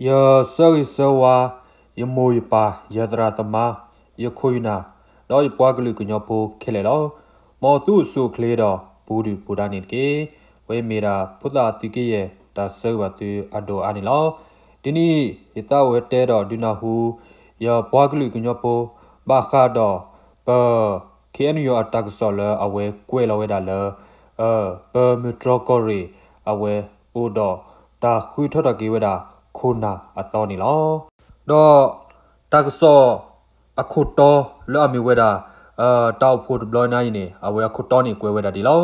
ယဆၢဂ့ၤဆၢဝါ ယမိၢ်ယပၢ် ယသရၣ်သမါ ယခိၣ်ယနၢ် ဒီးယပှၤကလုာ်ကညီဖိခဲလၢာ်လီၤ. မ်သုအိၣ်ဆူၣ်အိၣ်ချ့ဒီးပူၤဒုၣ်ပူၤဒါန့ၣ်တက့ၢ်. ဝဲမ့ၢ်ဒၣ်ဖိသၣ်သုးက့ယဲၢ် တၢ်ဆၢဂ့ၤဘၣ်သုအဒိၣ်အါန့ၣ်လီၤ. ဒ်န့ၣ် ယသးအိၣ်ဝဲတဲဒီးဒုးနၢ်ဟူ ယပှၤကလုာ်ကညီဖိ ဘၣ်ဃးဒီး ပ ခ့ၣ်အဲၣ်ယူၣ် အတၢ်ကစီၣ်လၢအဝဲကွဲးလီၤဝဲဒၣ်လၢ ပမုၢ်တြီၢ်ကီၢ်ရ့ၣ် အဝဲအိၣ်ဒီးတၢ်ဃုထၢထီၣ်က့ၤဝဲဒၣ် ခိၣ်နၢ်အသီန့ၣ်လီၤ. ဒီးတၢ်ကစီၣ်အခိၣ်တီလၢအမ့ၢ်ဝဲဒၣ် တၢ်အိၣ်ဖှိၣ်တဘျီညါအံၤန့ၣ် အဝဲအခိၣ်တီန့ၣ်ကွဲးဝဲဒၣ်ဒ်လီၤ.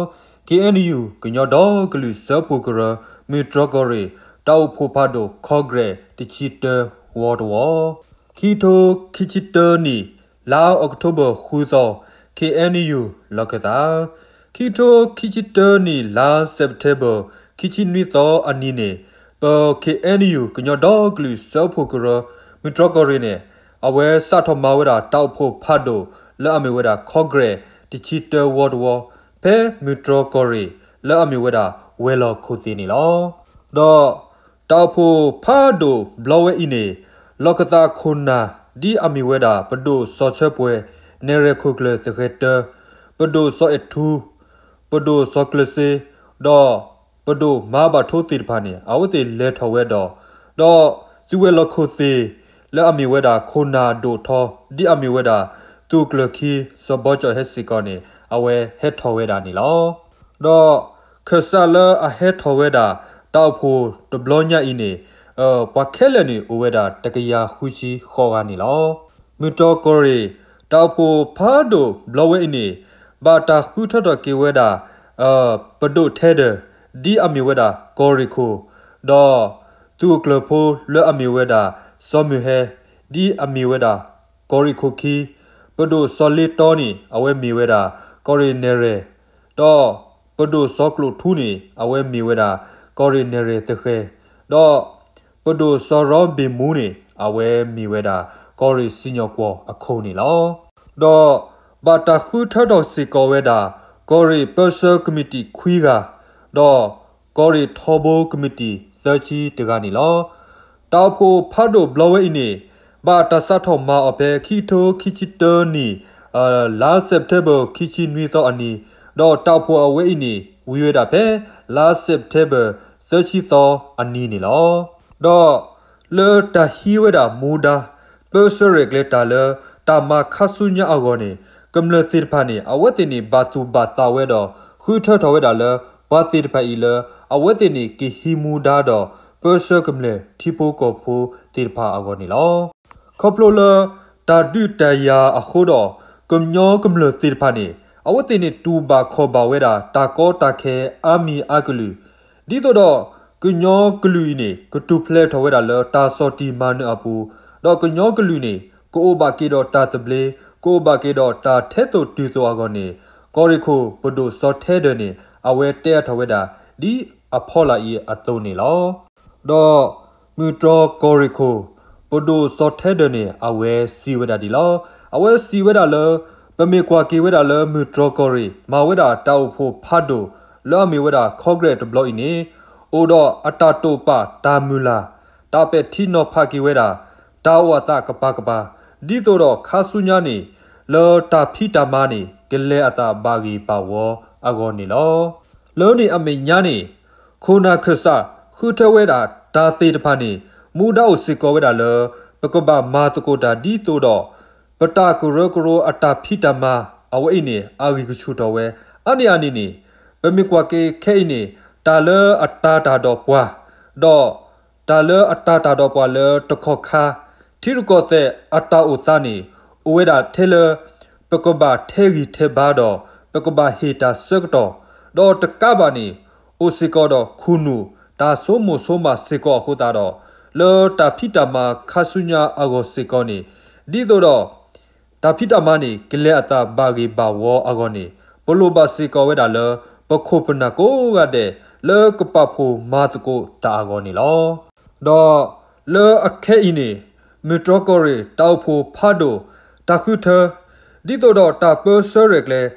ခ့ၣ်အဲၣ်ယူၣ် ကညီဒီကလုာ်စၢဖှိၣ်ကရၢ မုၢ်တြီၢ်ကီၢ်ရ့ၣ် တၢ်အိၣ်ဖှိၣ်ဖးဒိၣ် ခီကရဲး တဆံတၢ ဝီတဝီ ခံကထိခံဆံတၢနံၣ် လါအီးကထိဘၢၣ်ဃုသီ ခ့ၣ်အဲၣ်ယူၣ် လီၢ်ခၢၣ်သး, ခံကထိခံဆံတၢနံၣ် လါစဲးပထ့ဘၢၣ် ခံဆံနွံသီအနံၤန့ၣ် ပ ခ့ၣ်အဲၣ်ယူၣ် ကညီဒီကလုာ်စၢဖှိၣ်ကရၢ မုၢ်တြီၢ်ကီၢ်ရ့ၣ်န့ၣ် အဝဲစးထီၣ်မၤဝဲဒၣ်တၢ်အိၣ်ဖှိၣ်ဖးဒိၣ်လၢအမ့ၢ်ဝဲဒၣ် ခီကရဲး တဆံတၢ ဝီတဝီ ဖဲမုၢ်တြီၢ်ကီၢ်ရ့ၣ် လၢအမ့ၢ်ဝဲဒၣ် ဝဲၤလီၢ်ခိၣ်သ့ၣ်န့ၣ်လီၤ. ဒီးတၢ်အိၣ်ဖှိၣ်ဖးဒိၣ်ဘျီဝဲအံၤန့ၣ် လီၢ်ခၢၣ်သးခိၣ်နၢ် ဒ်အမ့ၢ်ဝဲဒၣ် ပဒိၣ်စီၤဆၢပှဲၤ နဲၣ်ရွဲၣ်ခိၣ်ကျၢၢ်သဃဲၤတၢ, ပဒိၣ်စီၤအဲၣ်ထူ, ပဒိၣ်စီၤကျၢၢ်စ့, ဒီးပဒိၣ်မၤဘၣ်ထိသ့ၣ်တဖၣ်န့ၣ် အဝဲသ့ၣ်လဲၤထီၣ်ဝဲဒီး ဒီးသုးဝဲၤလီၢ်ခိၣ်သ့ၣ် လၢအမ့ၢ်ဝဲဒၣ်ခိၣ်နၢ်ဒိၣ်ထီ ဒ်အမ့ၢ်ဝဲဒၣ် သုးကျၢၢ်ခံ စီၤဘီကၠီၣ်ဟဲစ့ၢ်ကီးန့ၣ် အဝဲဟဲထီၣ်ဝဲဒၣ်န့ၣ်လီၤ. ဒီးခၢၣ်စးလၢအဟဲထီၣ်ဝဲဒၣ် တၢ်အိၣ်ဖှိၣ်တဘျီညါအံၤန့ၣ် ပှၤခဲလၢာ်န့ၣ်အိၣ်ဝဲဒၣ်တကယၤဃုဆံဃိးဂၤန့ၣ်လီၤ. မုၢ်တြီၢ်ကီၢ်ရ့ၣ် တၢ်အိၣ်ဖှိၣ်ဖးဒိၣ်ဘျီဝဲအံၤန့ၣ် ဘၣ်တၢ်ဃုထၢထီၣ်က့ၤဝဲဒၣ် ပဒိၣ်ထဲဒၢၣ် ဒ်အမ့ၢ်ဝဲဒၣ်ကီၢ်ရ့ၣ်ခိၣ်, ဒီးသုးအကျၢၢ်ဖိလၢအမ့ၢ်ဝဲဒၣ် စီၤမုၢ်ဟဲ ဒ်အမ့ၢ်ဝဲဒၣ်ကီၢ်ရ့ၣ်ခိၣ်ခံ, ပဒိၣ်စီၤလ့တီန့ၣ် အဝဲမ့ၢ်ဝဲဒၣ်ကီၢ်ရ့ၣ်နဲၣ်ရွဲၣ်, ဒီးပဒိၣ်စီၤကျိာ်ထူန့ၣ် အဝဲမ့ၢ်ဝဲဒၣ်ကီၢ်ရ့ၣ်နဲၣ်ရွဲၣ်သဃဲၤ, ဒီးပဒိၣ်စီၤရီဘ့ၣ်မူန့ၣ် အဝဲမ့ၢ်ဝဲဒၣ်ကီၢ်ရ့ၣ်စံၣ်ညီၣ်ကွီၢ်အခိၣ်န့ၣ်လီၤ. ဒီးဘၣ်တၢ်ဃုထၢထီၣ်စ့ၢ်ကီးဝဲဒၣ် ကီၢ်ရ့ၣ်ပၢဆှၢကမံးတံာ်ခွံဂၤ, ဒီးကီၢ်ရ့ၣ်ထီဘိကမံးတံာ်သၢဆံတဂၤန့ၣ်လီၤ. တၢ်အိၣ်ဖှိၣ်ဖးဒိၣ်ဘျီဝဲအံၤန့ၣ် ဘၣ်တၢ်စးထီၣ်မၤအီၤဖဲခံကထိခံဆံတၢနံၣ် လါစဲးပထ့ဘၢၣ်ခံဆံနွံသီအနံၤ, ဒီးတၢ်အိၣ်ဖှိၣ်အဝဲအံၤန့ၣ် ဝံၤဝဲဒၣ်ဖဲ လါစဲးပထ့ဘၢၣ်သၢဆံသီအနံၤန့ၣ်လီၤ. ဒီးလၢတၢ်ဟံးဝဲဒၣ်မူဒါ ပၢဆှၢရဲၣ်ကျဲၤတၢ်လၢ တၢ်မၤခါဆူညါအဂီၢ်န့ၣ် ကမျၢၢ်သ့ၣ်တဖၣ်န့ၣ် အဝဲသ့ၣ်န့ၣ် ဘၣ်သူၣ်ဘၣ်သးဝဲဒီး ဃုထၢထီၣ်ဝဲဒၣ်လၢ ပှၤသ့ၣ်တဖၣ်အံၤလၢ အဝဲသ့ၣ်န့ၣ် ကဟံးမူဒါဒီး ပၢဆှၢကမျၢၢ်ထံဖိကီၢ်ဖိသ့ၣ်တဖၣ်အဂီၢ်န့ၣ်လီၤ. ခီဖျိလၢ တၢ်ဒုးတၢ်ယၤအဃိဒီး ကညီကမျၢၢ်သ့ၣ်တဖၣ်န့ၣ် အဝဲသ့ၣ်န့ၣ် တူၢ်ဘၣ်ခီၣ်ဘၣ်ဝဲဒၣ် တၢ်ကီတၢ်ခဲအါမံၤအါကလုာ်, ဒ်သိးဒီး ကညီကလုာ်အံၤန့ၣ် ကထူၣ်ဖျဲးထီၣ်ဝဲဒၣ်လၢတၢ်ဆီၣ်တံၢ်မၤနၢၤအပူၤ, ဒီးကညီကလုာ်န့ၣ် ကအိၣ်ဘၣ်က့ၤဒီးတၢ်သဘျ့, ကအိၣ်ဘၣ်က့ၤဒီးတၢ်ထဲသိးတုၤသိးအဂီၢ်န့ၣ် ကီၢ်ရ့ၣ်ခိၣ်ပဒိၣ်စီၤထဲဒၢၣ်န့ၣ် အဝဲတဲအါထီၣ်ဝဲဒၣ် ဒ်အဖီလာ်အံၤအသိးန့ၣ်လီၤ. ဒီးမုၢ်တြီၢ်ကီၢ်ရ့ၣ်ခိၣ် ပဒိၣ်စီၤထဲဒၢၣ်န့ၣ် အဝဲစံးဝဲဒၣ်ဒ်လီၤ. အဝဲစံးဝဲဒၣ်လၢ ပမ့ၢ်ကွၢ်က့ၤဝဲဒၣ်လၢမုၢ်တြီၢ်ကီၢ်ရ့ၣ် မၤဝဲဒၣ်တၢ်အိၣ်ဖှိၣ်ဖးဒိၣ် လၢအမ့ၢ်ဝဲဒၣ် Congress တဘျီအံၤန့ၣ် အိၣ်ဒီးအတၢ်တိာ်ပာ်တၢ်မုၢ်လၢ် တၢ်ပဲာ်ထံနီၤဖးက့ၤဝဲဒၣ် တၢ်အိၣ်အသးကပၤကပၤ ဒ်သိးဒီးခါဆူညါန့ၣ် လၢတၢ်ဖံးတၢ်မၤန့ၣ် ကလဲၤအသးဘၣ်ဂ့ၤဘၣ်ဝီအဂီၢ်န့ၣ်လီၤ. လၢန့ၣ်အမဲာ်ညါန့ၣ် ခိၣ်နၢ်ခၢၣ်စးဃုထၢဝဲဒၣ်တၢ်သ့ၣ်တဖၣ်န့ၣ် မူဒါအိၣ်စ့ၢ်ကီးဝဲဒၣ်လၢ ပကဘၣ်မၤသကိးတၢ်ဒ်သိးဒီး ပတၢ်ကရၢကရိအတၢ်ဖံးတၢ်မၤအဝဲအံၤန့ၣ် အဂံၢ်ကဆူၣ်ထီၣ်ဝဲ အါန့ၢ်အန့ၣ်န့ၣ် ပမ့ၢ်ကွၢ်က့ၤခဲအံၤန့ၣ် တၢ်လၢအတၤတၢ်ဒီးပှၤ ဒီး တၢ်လၢအတၤတၢ်ဒီးပှၤလၢတခီခါ ထံရူၢ်ကီၢ်သဲးအတၢ်အိၣ်သးန့ၣ် အိၣ်ဝဲဒၣ်ထဲလၢ ပကဘၣ်ထဲဂံၢ်ထဲဘါဒီး ပကဘၣ်ဟ့ၣ်တၢ်ဆၢကတီၢ် ဒီးတကးဘၣ်န့ၣ် အိၣ်စ့ၢ်ကီးဒီးခိၣ်နူာ် တၢ်ဆိကမိၣ်ဆိကမးစ့ၢ်ကီးအဃိသတးဒီး လၢတၢ်ဖံးတၢ်မၤခါဆူညါအဂီၢ်စ့ၢ်ကီးန့ၣ် ဒ်သိးဒီး တၢ်ဖံးတၢ်မၤန့ၣ် ကလဲၤအသးဘၣ်ဂ့ၤဘၣ်ဝီအဂီၢ်န့ၣ် ပလိၣ်ဘၣ်စ့ၢ်ကီးဝဲဒၣ်လၢ ပခိၣ်ပနၢ်ကိးဂၤဒဲး လၢကပာ်ဖှိၣ်မၤသကိးတၢ်အဂီၢ်န့ၣ်လီၤ. ဒီးလၢအခဲအံၤန့ၣ် မုၢ်တြီၢ်ကီၢ်ရ့ၣ် တၢ်အိၣ်ဖှိၣ်ဖးဒိၣ် တၢ်ဃုထၢ ဒ်သိးဒီးတၢ်ပၢဆှၢရဲၣ်ကျဲၤ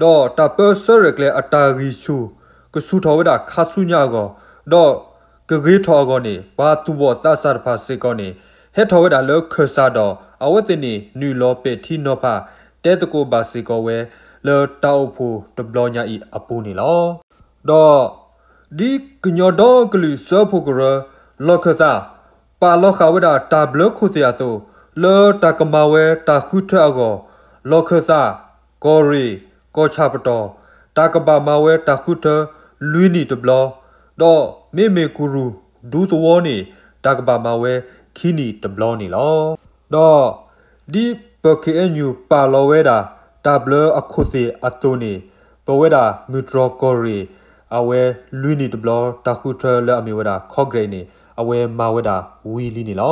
ဒီးတၢ်ပၢဆှၢရဲၣ်ကျဲၤအတၢ်ဂံၢ်ဆူၣ် ကဆူၣ်ထီၣ်ဝဲဒၣ်ခါဆူညါအဂီၢ်, ဒီးက တဂ့ၤထီၣ်အဂီၢ်န့ၣ် ပှၤသူၣ်ဘီၣ်သးစၢ်တဖၣ်စ့ၢ်ကီးန့ၣ် ဟဲထီၣ်ဝဲဒၣ်လၢခၢၣ်စးဒီး အဝဲသ့ၣ်န့ၣ် နုာ်လီၤပဲာ်ထံနီၤဖး တဲသကိးဘၣ်စ့ၢ်ကီးဝဲ လၢတၢ်အိၣ်ဖှိၣ်တဘျီညါအံၤအပူၤန့ၣ်လီၤ. ဒီး ဒ်ကညီဒီကလုာ်စၢဖှိၣ်ကရၢ လီၢ်ခၢၣ်သး ပာ်လီၤဃာ်ဝဲဒၣ်တၢ်ဘျၢခိၣ်သ့ၣ်အသိး လၢတၢ်ကမၤဝဲတၢ်ဃုထၢအဂီၢ် လီၢ်ခၢၣ်သး ကီၢ်ရ့ၣ် ကီၢ်ဆၣ်ပတီၢ် တၢ်ကဘၣ်မၤဝဲတၢ်ဃုထၢ လွံၢ်နံၣ်တဘျီ, ဒီးမ့မ့ၢ်ကရူၢ်ဒူသဝီန့ၣ် တၢ်ကဘၣ်မၤဝဲခံနံၣ်တဘျီန့ၣ်လီၤ. ဒီး ဒ်ပ ခ့ၣ်အဲၣ်ယူၣ် ပာ်လီၤဝဲဒၣ် တၢ်ဘျၢအခိၣ်သ့ၣ်အသိးန့ၣ် ပဝဲဒၣ်မုၢ်တြီၢ်ကီၢ်ရ့ၣ် အဝဲလွံၢ်နံၣ်တဘျီ တၢ်ဃုထၢလၢအမ့ၢ်ဝဲဒၣ် Congress န့ၣ် အဝဲမၤဝဲဒၣ်ဝံၤလံန့ၣ်လီၤ.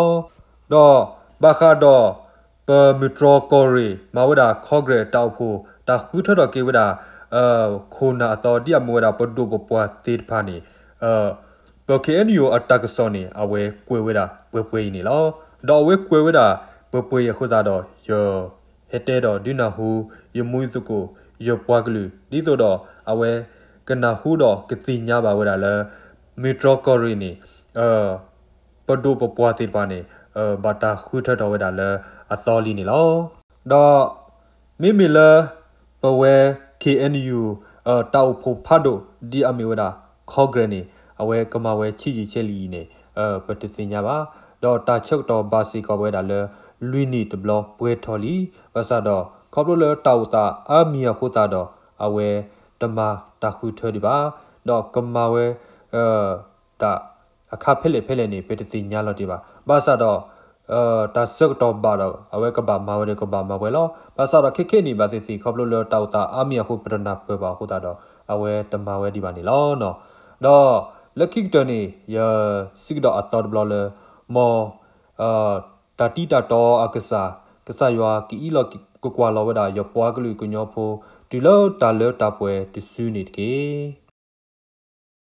ဒီးဘၣ်ဃးဒီး ပမုၢ်တြီၢ်ကီၢ်ရ့ၣ် မၤဝဲဒၣ် Congress တၢ်အိၣ်ဖှိၣ် တၢ်ဃုထၢထီၣ်က့ၤဝဲဒၣ် ခိၣ်နၢ်အသီ ဒ်အမ့ၢ်ဝဲဒၣ်ပဒိၣ်ပပှၢ်သ့ၣ်တဖၣ်န့ၣ် ပ ခ့ၣ်အဲၣ်ယူၣ် အတၢ်ကစီၣ်န့ၣ် အဝဲကွဲးဝဲဒၣ်ပှဲၤပှဲၤအံၤန့ၣ်လီၤ. ဒီးအဝဲကွဲးဝဲဒၣ်ပှဲၤပှဲၤအံၤအဃိသတးဒီး ယ ဟဲတဲဒီးဒုးနၢ်ဟူ ယမူယသကိးယပှၤကလုာ် ဒ်သိးဒီးအဝဲကနၢ်ဟူဒီးကသ့ၣ်ညါဘၣ်ဝဲဒၣ်လၢ မုၢ်တြီၢ်ကီၢ်ရ့ၣ်န့ၣ် ပဒိၣ်ပပှၢ်သ့ၣ်တဖၣ်န့ၣ် ဘၣ်တၢ်ဃုထၢထီၣ်ဝဲဒၣ်လၢအသီလံန့ၣ်လီၤ. ဒီး မ့မ့ၢ်လၢ ပဝဲ ခ့ၣ်အဲၣ်ယူၣ် တၢ်အိၣ်ဖှိၣ်ဖးဒိၣ် ဒ်အမ့ၢ်ဝဲဒၣ် Congress န့ၣ် အဝဲကမၤဝဲဆံးယံာ်ဆဲးလံအံၤန့ၣ် ပတသ့ၣ်ညါဘၣ်. ဒီးတၢ်ဆၢကတီၢ်ဘၣ်စ့ၢ်ကီးဝဲဒၣ်လၢ လွံၢ်နံၣ်တဘျီပှဲၤထီၣ်လံ. ဘၣ်ဆၣ်ဒီး ခီဖျိလၢတၢ်အိၣ်သးအါမံၤအဃိသတးဒီး အဝဲတမၤတၢ်ဃုထၢဒံးဘၣ်. ဒီးကမၤဝဲ တၢ်အခါဖဲလဲၣ်ဖဲလဲၣ်န့ၣ် ပတသ့ၣ်ညါလီၤတံၢ်ဘၣ်. ဘၣ်ဆၣ်ဒီး တၢ်ဆၢကတီၢ်ဘၣ်ဒီး အဝဲကဘၣ်မၤဝဲဒီးကဘၣ်မၤဝဲလီၤ. ဘၣ်ဆၣ်ဒီးခဲခဲအံၤန့ၣ် ဘၣ်သ့ၣ်သ့ၣ် ခီဖျိလၢတၢ်အိၣ်သးအါမံၤအဃိ ပတနၢ်ပၢၢ်ဘၣ်အဃိသတးဒီး အဝဲတမၤဝဲဒံးဘၣ်န့ၣ်လီၤ. ဒီးလၢခံကတၢၢ်န့ၣ် ယစံးကဒီးအသီတဘျီလၢ မ် တၢ်တံၤတၢ်တီအကစၢ်, ကစၢ်ယွၤကအံးလီၤကကွၢ်လီၤဝဲဒၣ် ယပှၤကလုာ်ကညီဖိ တုၤလၢတၢ်လၢတၢ်ပှဲၤတစုန့ၣ်တက့ၢ်.